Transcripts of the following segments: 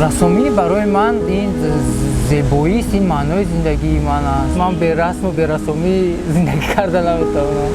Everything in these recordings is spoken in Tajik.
Рассомӣ барои ман ин зебоист, ин маънои зиндагии ман аст. Ман бе расму бе рассомӣ зиндагӣ карда наметавонам.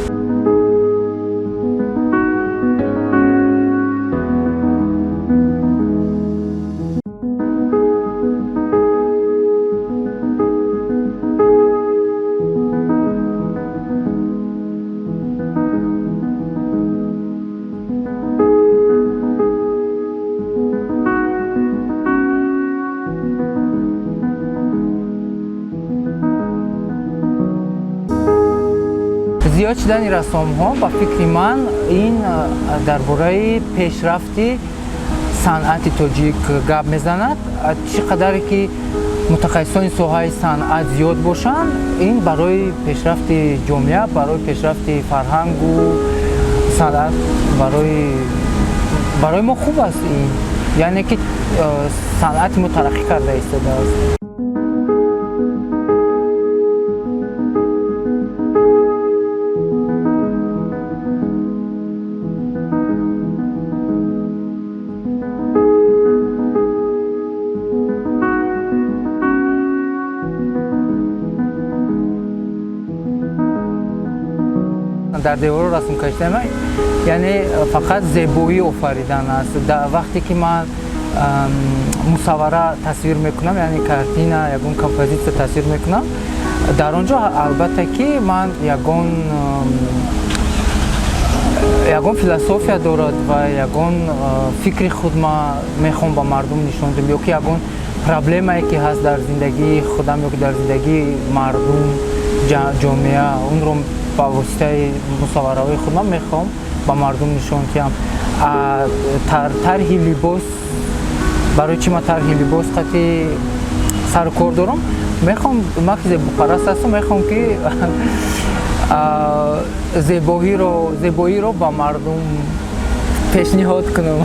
Зиёд шудани рассомҳо, ба фикри ман, ин дар бораи пешрафти санъати тоҷик гап мезанад. Чӣ қадаре ки мутахассисони соҳаи санъат зиёд бошанд, ин барои пешрафти ҷомеа, барои пешрафти фарҳангу санъат барои мо хуб аст. Ин яъне ки санъати мо тараққӣ карда истодааст. Дар деворо расм кашидам, яъне фақат зебоӣ офаридан аст. Вақте ки ман мусаввара тасвир мекунам, яъне картина, ягон композитсия тасвир мекунам, дар он ҷо албатта ки ман ягон философия дорад ва ягон фикри худ ман мехоҳам ба мардум нишон диҳам, ё ки ягон проблемае ки ҳаст дар зиндагии худам ё ки дар зиндагии мардум, ҷомеа, онро ба воситаи мусаввараҳои худ ман мехоҳам ба мардум нишон диҳам. Тарҳи либос, барои чӣ ман тарҳи либос қати сару кор дорам? Мехоҳам, ман ки зебопараст ҳастам, мехоҳам ки зебоиро ба мардум пешниҳод кунам.